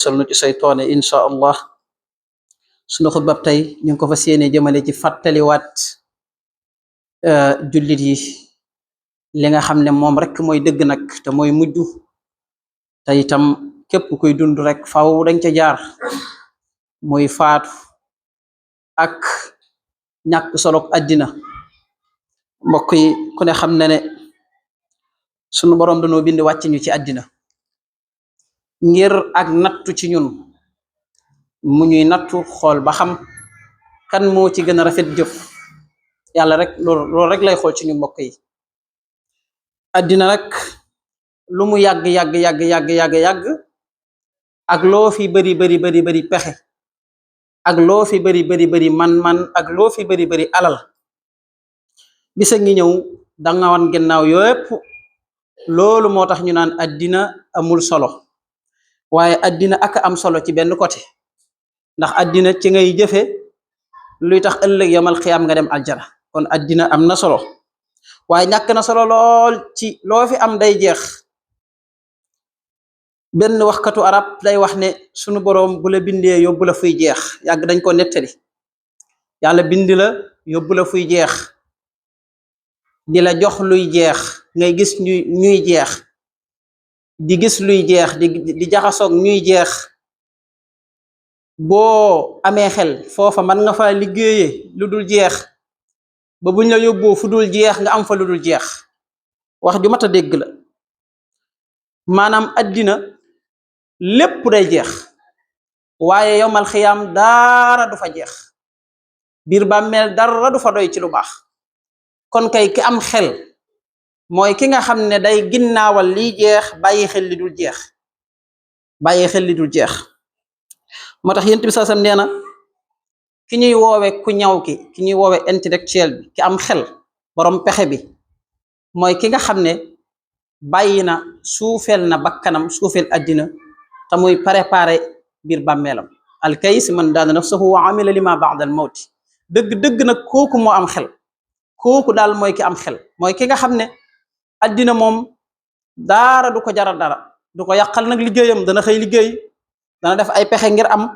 salnu ci saytaane insha allah sunu xutbab tey ñu ngi ko fas yéene jëmale ci fàttaliwaat jullit yi li nga xam ne moom rek mooy dëgg nag te mooy mujj te itam képp kuy dund rek faw dañ ca jaar muy faatu ak ñàkk solok àddina. mbokk yi ku ne xam ne ne sunu boroom dañoo bind wàcc ñu ci àddina ngir ak nattu ci ñun mu ñuy nattu xool ba xam kan moo ci gën a rafet jëf. yàlla rek loolu rek lay xool ci ñu mbokk yi. àddina rek lu mu yàgg ak loo fi bari pexe ak loo fi bari man ak loo fi bari alal bisa ngi ñëw danga wan gannaaw yépp. loolu moo tax ñu naan àddina amul solo, waaye àddina ak am solo ci benn côté, ndax àddina ci ngay jëfe luy tax ëllëg yamal xiyaam nga dem aljana. kon àddina am na solo waaye ñàkk na solo lool ci loo fi am day jeex. benn waxkatu arab day wax ne sunu boroom bu la bindee yóbbu la fuy jeex, yàgg dañ ko nettali. yàlla bind la yóbbu la fuy jeex, di la jox luy jeex ngay gis ñuy jeex, di gis luy jeex di jaxasoog ñuy jeex. boo amee xel foofa man nga fa liggéeyee lu dul jeex ba buñ la yóbboo fu dul jeex nga am fa lu dul jeex. wax ju mat a dégg la. maanaam àddina lépp day jeex waaye yowmal xiyaam dara du fa jeex. biir bàmmeel dara du fa doy ci lu baax. kon kay ki am xel mooy ki nga xam ne day ginnaawal liy jeex bàyyi xel li dul jeex. moo tax yonent bi sallallahu alayhi wasallam nee na ki ñuy woowe ku ñaw ki ñuy woowe intellectuel bi, ki am xel borom pexe bi, mooy ki nga xam ne bàyyi na suufeel na bakkanam, suufeel àddina te muy préparé biir bàmmeelam. alkays man daana nafsahu wa amila lima ba'da al mawti. dëgg nag kooku moo am xel. kooku daal mooy ki am xel, mooy ki nga xam ne àddina moom daara du ko jaral dara, du ko yàqal nag liggéeyam. dana xëy liggéey, dana def ay pexe ngir am,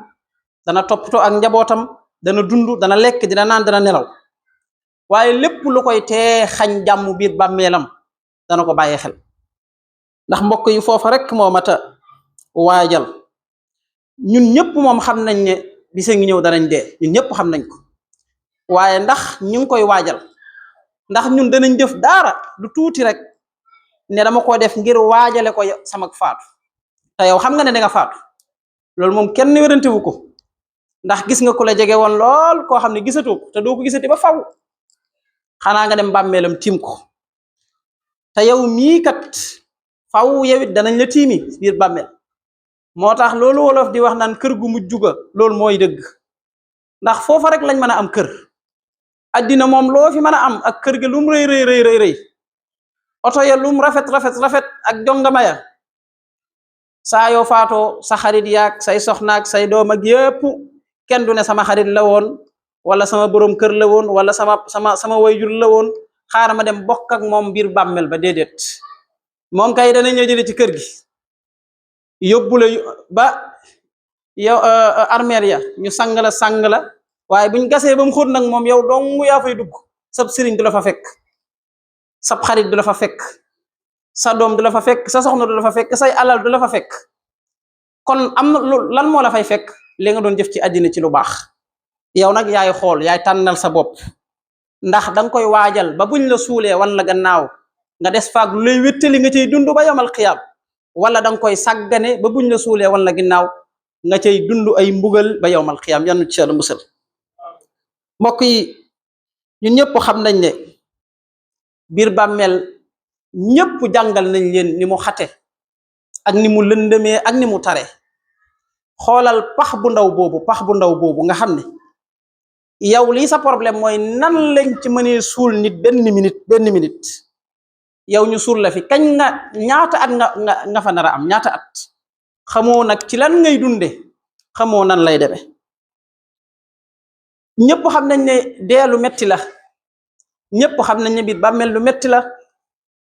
dana toppatoo ak njabootam, dana dund, dana lekk, dina naan, dana nelaw. waaye lépp lu koy tee xañ jàmm biir bàmmeelam dana ko bàyyi xel. ndax mbokk yi foofa rek moo mat a waajal. ñun ñëpp moom xam nañ ne bisa ngi ñëw danañ dee, ñun ñëpp xam nañ ko. waaye ndax ñu ngi koy waajal? ndax ñun danañ def daara lu tuuti rek ne dama ko def ngir waajale ko sama faatu, te yow xam nga ne danga faatu. loolu moom kenn wérantewu ko. ndax gis nga ku la jege woon lool koo xam ne gisatoo ko te doo ko gisati ba faw, xanaa nga dem bàmmeelam tiim ko. te yow mii kat faw yow it danañ la tiimi biir bàmmeel. moo tax loolu wolof di wax naan kër gu mujj ga loolu mooy dëgg. ndax foofa rek lañ mën a am kër. àddina moom loo fi mën a am ak kër ga lum rëy oto ya lum rafet ak jongama ya, saa yoo faatoo sa xarit yaag say soxnaak say doom ak yépp kenn du ne sama xarit la woon wala sama borom kër la woon wala sama wayjur la woon, xaaral ma dem bokk ak moom biir bàmmeel ba. déedéet, moom kay dana ñëw jële ci kër gi yóbbu la ba yow armeer ya ñu sang la waaye buñ gasee ba mu xóot nag moom yow dong yaa fay dugg. sab sëriñ du la fa fekk, sab xarit du la fa fekk, sa doom du la fa fekk, sa soxna du la fa fekk, say alal du la fa fekk. kon am na lan moo la fay fekk? li nga doon jëf ci àddina ci lu baax. yow nag yaay xool, yaay tànnal sa bopp ndax danga koy waajal ba buñ la suulee wan la gannaaw nga des faak lu lay wéttali nga cay dund ba yamal xiyaam, wala danga koy sàggane ba buñ la suulee wan la ginnaaw nga cay dund ay mbugal ba yawmal xiyaam. yannu ci Yàlla musal. mbokk yi ñun ñëpp xam nañ ne biir bàmmeel ñëpp jàngal nañ leen ni mu xate ak ni mu lëndëmee ak ni mu tare. xoolal pax bu ndaw boobu nga xam ne yow lii sa problème mooy nan lañ ci mënee suul nit benn minute yow ñu suul la fi kañ nga ñaata at nga fa nar a am, ñaata at. xamoo nag ci lan ngay dunde, xamoo nan lay deme. ñëpp xam nañ ne dee lu metti la, ñëpp xam nañ ne biir bàmmeel lu metti la,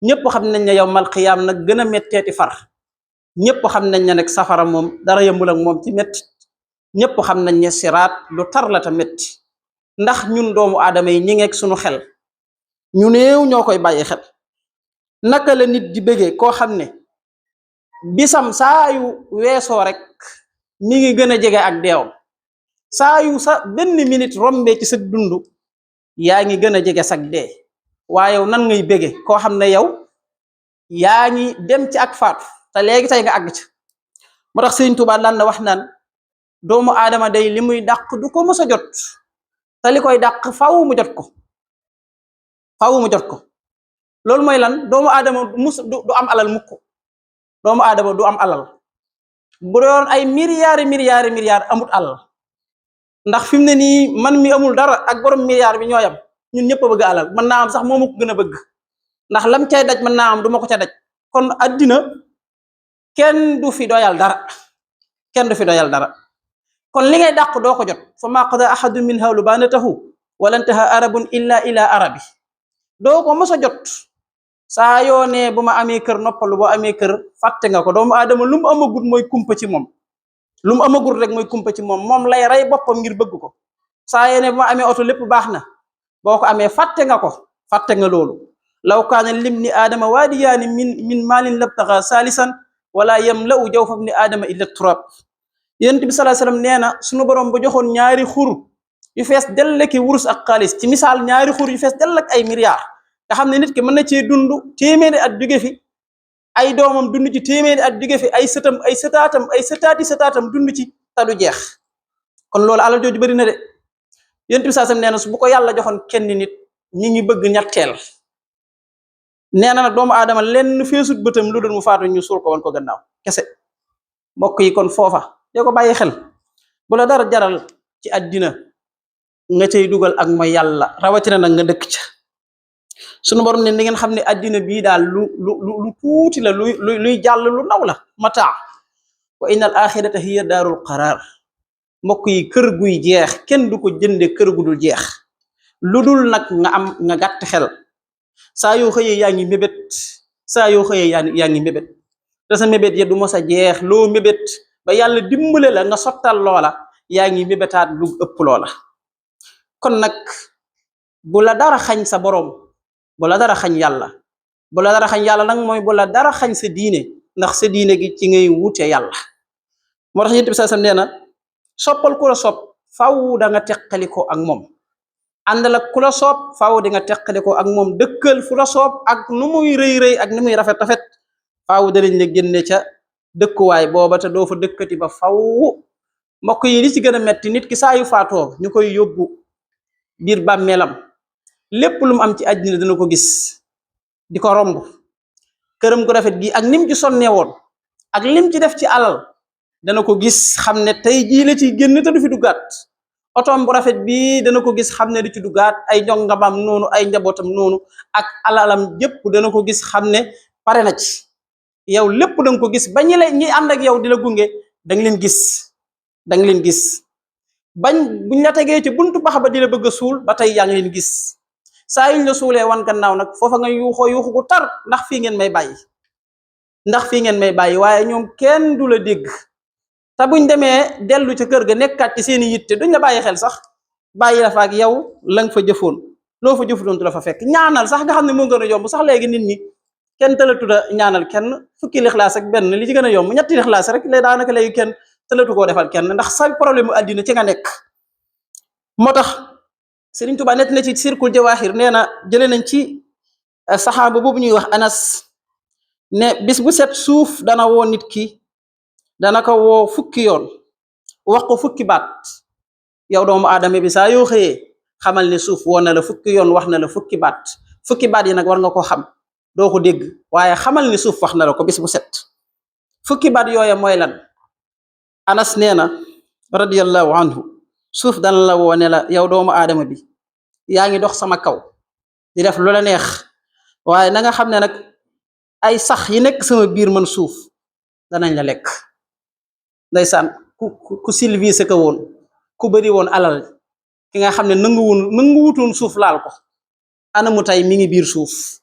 ñëpp xam nañ ne yawmal xiyaam nag gën a metteeti far. ñëpp xam nañ ne nag safara moom dara yëmbul ak moom ci métti ñëpp xam nañ ne siraat lu tar la ta métti ndax ñun doomu aadama yi ñi ngeeg suñu xel ñu néew ñoo koy bàyyi xel naka la nit di bëggee koo xam ne bisam saa yu weesoo rek mi ngi gën a jege ak deewam saa yu sa benn minute rombee ci sa dund yaa ngi gën a jege sag dee waaye yow nan ngay bëgge koo xam ne yow yaa ngi dem ci ak faatu te léegi tey nga àgg ca moo tax Sëriñ Tuubaa daan na wax naan doomu aadama day li muy dàq du ko mës a jot te li koy dàq faaw mu jot ko faaw mu jot ko loolu mooy lan doomu aadama du am alal mukk doomu aadama du am alal bu doon ay milliards amut alal ndax fi mu ne nii man mi amul dara ak borom milliard bi ñooyam ñun ñëpp a bëgg alal mën naa am sax moomu ko gën a bëgg ndax lam cay daj mën naa am du ma ko ca daj kon addina kenn du fi doyal dara kenn du fi doyal dara kon li ngay dàq doo ko jot fa ma qada ahadun min hawlu banatahu walantaha arabun illa ila arabi doo ko mos a jot saa yoo ne bu ma amee kër noppalu boo amee kër fàtte nga ko doomu aadama lu mu amagut mooy kumpa ci moom lu mu amagut rek mooy kumpa ci moom lay rey boppam ngir bëgg ko saa yoo ne bu ma amee oto lépp baax na boo ko amee fàtte nga ko fàtte nga loolu law kaana limni aadama waadiyaani min maalin labtaxa saalisan wala yamla'u jawfa ibni aadama illa turab yonent bi sallallahu alayhi wasallam nee na suñu borom ba joxoon ñaari xur yu fees dell ki wurus ak xaalis ci misaal ñaari xur yu fees dell ak ay milliards nga xam ne nit ki mën na cee dund téeméeri at jóge fi ay doomam dund ci téeméeri at jóge fi ay sëtam ay sëtaatam ay sëtaatam dund ci te du jeex kon loolu alal jooju bari na de yonent bi sallallahu alayhi wasallam nee na su bu ko yàlla joxoon kenn nit ñi ngi bëgg ñetteel nee na nag doomu aadama lenn feesut bëtam lu dul mu faatu ñu suul ko woon ko gannaaw kese mbokk yi kon foofa dee ko bàyyi xel bu la dara jaral ci àddina nga cay dugal ak mooy yàlla rawatina nag nga dëkk ca sunu borom ne ngeen xam ne àddina bii daal lu tuuti la luy jàll lu ndaw la mataa wa inna al axirata hiya daarul qaraar mbokk yi kër guy jeex kenn du ko jënde kër gu dul jeex lu dul nag nga gàtt xel saa yoo xëyee yaa ngi mébét saa yoo xëyee yaa ngi mébét te sa mébét ya du mos a jeex loo mébét ba yàlla dimbale la nga sottal loola yaa ngi mébétaat lu ëpp loola kon nag bu la dara xañ sa borom bu la dara xañ yàlla bu la dara xañ yàlla nag mooy bu la dara xañ sa diine ndax sa diine gi ci ngay wute yàlla moo tax yonent bi sallallahu alayhi wasallam nee na soppal ku la sopp faw da nga teqaliko ak moom àndal ak ku la soob faaw di nga teqaliko ak moom dëkkal fu la soob ak nu muy rëy ak nu muy rafet faaw danañ la génne ca dëkkuwaay booba te doo fa dëkkati ba faw mbokk yi li ci gën a metti nit ki saa yu faatoo ñu koy yóbbu biir bàmmeelam lépp lu mu am ci àddina dana ko gis di ko romb këram gu rafet gi ak nim ci sonnee woon ak lim ci def ci alal dana ko gis xam ne tey jii la ciy génn te du fi duggaat otoom bu rafet bi dana ko gis xam ne du ci duggaat ay jongamam noonu ay njabootam noonu ak alalam jëpp dana ko gis xam ne pare na ci yow lépp danga ko gis ba ñi ànd ak yow di la gunge danga leen gis bañ buñ la tegee ci buntu bax ba di la bëgg a suul ba tey yaa ngi leen gis saa yuñ la suulee wan gannaaw nag foofa nga yuuxu gu tar ndax fii ngeen may bàyyi waaye ñoom kenn du la dégg te buñ demee dellu ca kër ga nekkaat ci seeni yitte duñ la bàyyi xel sax bàyyi la fa ak yow la nga fa jëfoon loo fa jëfutoon du la fa fekk ñaanal sax nga xam ne moo gën a yomb sax léegi nit ñi kenn tëlatu da ñaanal kenn fukki lixlaas ak benn li ci gën a yomb ñetti lixlaas rek lay daanaka léegi kenn tëlatu koo defal kenn ndax sa problème mu àddina ci nga nekk moo tax Sëriñ Tuubaa nett na ci Sirkul Jawaaxir nee na jëlee nañ ci saxaaba boobu ñuy wax Anas ne bis bu set suuf dana woo nit ki dana ko woo fukki yoon wax ko fukki baat yow doomu aadama bi saa yoo xëyee xamal ne suuf woo na la fukki yoon wax na la fukki baat yi nag war nga ko xam doo ko dégg waaye xamal ne suuf wax na la ko bis bu set fukki baat yooya mooy lan Anas nee na radiyallahu anhu suuf dana la woo ne la yow doomu aadama bi yaa ngi dox sama kaw di def lu la neex waaye na nga xam ne nag ay sax yi nekk sama biir man suuf danañ la lekk ndeysaan ku silvise ka woon ku bari woon alal ki nga xam ne nanguwutoon suuf laal ko anamu tey mi ngi biir suuf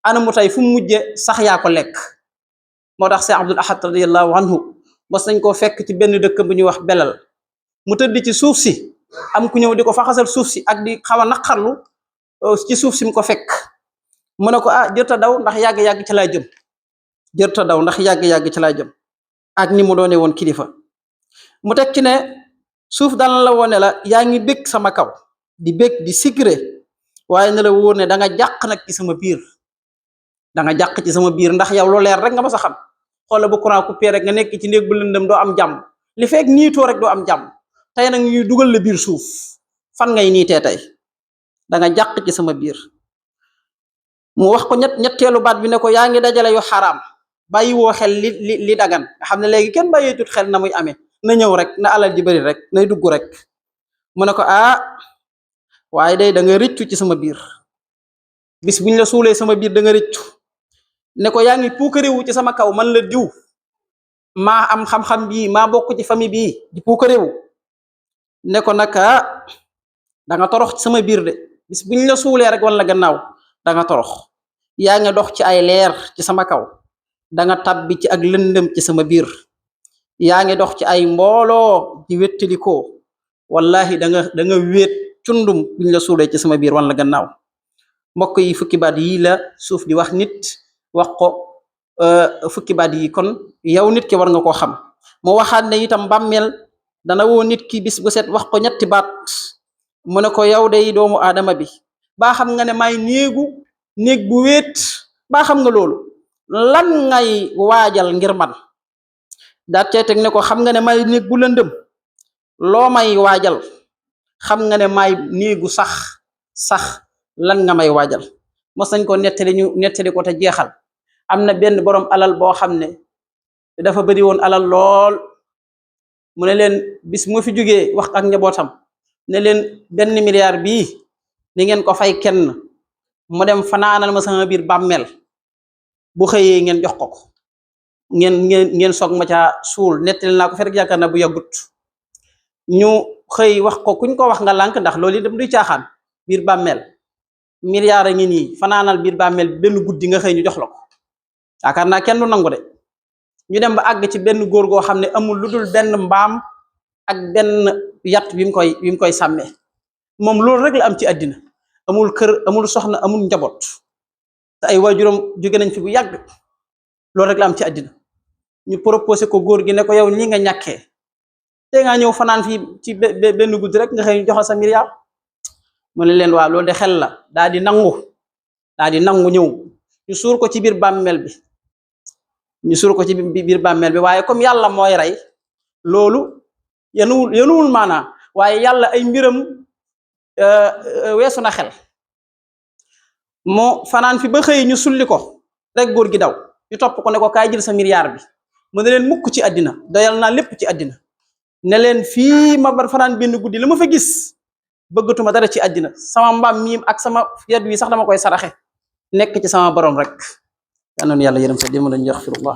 anamu tey fu mu mujje sax yaa ko lekk moo tax Seex Abdul Ahad radiyallahu anhu mos nañ koo fekk ci benn dëkk bu ñuy wax belal mu tëdd ci suuf si am ku ñëw di ko faxasal suuf si ak di xaw a naqarlu ci suuf si mu ko fekk mu ne ko ah jërta daw ndax yàgg-yàgg ci laa jëm jërta daw ndax yàgg-yàgg ci laa jëm ak ni mu doone woon kilifa mu teg ci ne suuf daan la woone la yaa ngi bég sama kaw di bég di sigré waaye ne la wóor ne da nga jàq nag ci sama biir da nga jàq ci sama biir ndax yow lu leer rek nga ma sa xam xoola bu courant coupé rek nga nekk ci néeg bu lëndëm doo am jàmm li fekk niitoo rek doo am jàmm tey nag ñuy dugal la biir suuf fan ngay niitee tey da nga jàq ci sama biir mu wax ko ñetteelu baat bi ne ko yaa ngi dajale yu xaraam bàyyi woo xel li dagan nga xam ne léegi kenn bàyyeetut xel na muy amee na ñëw rek na alal ji bari rek nay dugg rek mu ne ko waaye day da nga rëccu ci sama biir bis buñ la suulee sama biir da nga rëccu ne ko yaa ngi puukarewu ci sama kaw man la diw maa am xam-xam bii maa bokk ci famille bii di puukarewu ne ko nag da nga torox ci sama biir de bis buñ la suulee rek wala gannaaw da nga torox yaa ngi dox ci ay leer ci sama kaw da nga tabbi ci ak lëndëm ci sama biir yaa ngi dox ci ay mbooloo di wéttalikoo wallahi da nga wéet cundum buñ la suulee ci sama biir wala gannaaw mbokk yi fukki baat yi la suuf di wax nit wax ko fukki baat yi kon yow nit ki war nga koo xam mu waxaat ne itam bàmmeel dana woo nit ki bis bu set wax ko ñetti baat mu ne ko yow day doomu aadama bi baa xam nga ne may néeg bu wéet baa xam nga loolu lan ngay waajal ngir man daat cee teg ne ko xam nga ne may néeg bu lëndëm loo may waajal xam nga ne may néegu sax lan nga may waajal mos nañ ko nettali ko te jeexal am na benn borom alal boo xam ne dafa bari woon alal lool mu ne leen bis mu fi jógee wax ak njabootam ne leen 1 milliard bii ni ngeen ko fay kenn mu dem fanaanal ma sama biir bàmmeel bu xëyee ngeen jox ko ngeen soog ma ca suul nettali naa ko fi rek yaakaar na bu yàggut ñu xëy wax ko kuñ ko wax nga lànk ndax loolu dem duy caaxaan biir bàmmeel milliard a ngi nii fanaanal biir bàmmeel benn guddi nga xëy ñu jox la ko yaakaar naa kenn du nangu de ñu dem ba àgg ci benn góor goo xam ne amul lu dul benn mbaam ak benn yat bi mu koy sàmmee moom loolu rek la am ci àddina amul kër amul soxna amul njaboot te ay waajuram jóge nañ fi bu yàgg loolu rek la am ci àddina ñu proposé ko góor gi ne ko yow nii nga ñàkkee te nga ñëw fanaan fii ci benn guddi rek nga xëy ñu jox la sa milliard mu ne leen waa loolu de xel la daal di nangu ñëw ñu suur ko ci biir bàmmeel bi waaye comme yàlla mooy rey loolu yenuwul maanaa waaye yàlla ay mbiram weesu na xel moo fanaan fi ba xëy ñu sulli ko rek góor gi daw ñu topp ko ne ko kaay jël sa milliard bi mu ne leen mukk ci àddina doyal naa lépp ci àddina ne leen fii ma bar fanaan benn guddi la ma fa gis bëggatuma dara ci àddina sama mbaam miim ak sama yad wi sax dama koy saraxe nekk ci sama borom rek yal na nu yàlla yërëm sa jëmm lañu yaxfirullah